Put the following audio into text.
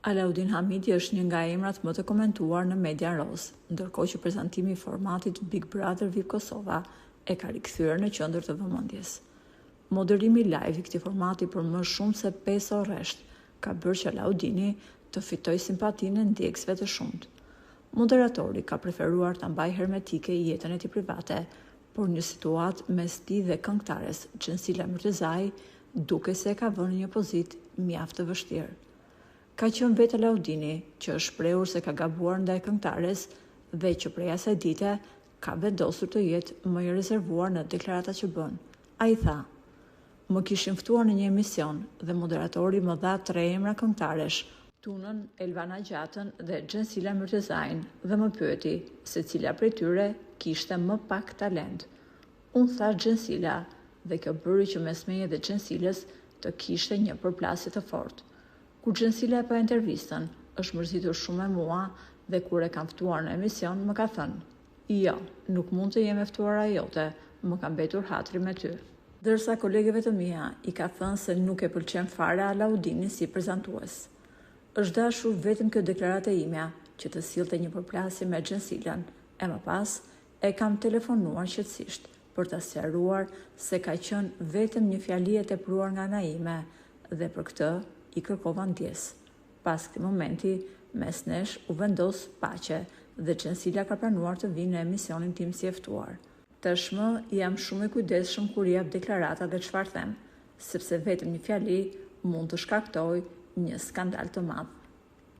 Alaudin Hamiti është një nga emrat më të komentuar në median rozë, ndërkohë që prezantimi i formatit Big Brother VIP Kosova e ka rikthyer në qendër të vëmendjes. Moderimi live i këtij formati për më shumë se pesë orë rresht ka bërë që Alaudini të fitojë simpatinë e ndjekësve të shumtë. Moderatori ka preferuar ta mbajë hermetike jetën e tij private, por një situatë mes tij dhe këngëtares Xhensila Myrtezaj duket se e ka vënë në një pozitë mjaft të vështirë. Ka qenë vetë Alaudini që është shprehur se ka gabuar ndaj këngëtares dhe që prej asaj dite ka vendosur të jetë më i rezervuar në deklaratat që bën. Ai tha, Më kishin ftuar në një emision dhe moderatori më dha tre emra këngëtaresh, Tunën, Elvana Gjatën dhe Xhensila Myrtezajn dhe më pyeti se cila prej tyre kishte më pak talent. Unë thashë Xhensila dhe kjo bëri që mes meje dhe Xhensilës të kishte një përplasje të fortë. Kur Xhensila e pa intervistën, është mërzitur shumë me mua dhe kur e kam ftuar në emision më ka thënë, Jo, nuk mund të jem e ftuara jote, më ka mbetur hatri me ty. Ndërsa kolegeve të mia i ka thënë se nuk e pëlqen fare Alaudinin si prezantues. Është dashur vetëm kjo deklaratë e imja që të sillte një përplasje me Xhensilën, e më pas e kam telefonuar qetësisht për ta sqaruar se ka qenë vetëm një fjali e tepruar nga ana ime dhe për këtë i kërkova ndjesë. Pas këtij momenti, mes nesh u vendos paqe dhe Xhensila ka pranuar të vijë në emisionin tim si e ftuar. Tashmë jam shumë i kujdesshëm kur jap deklarata dhe çfarë them, sepse vetëm një fjali mund të shkaktojë një skandal të madh.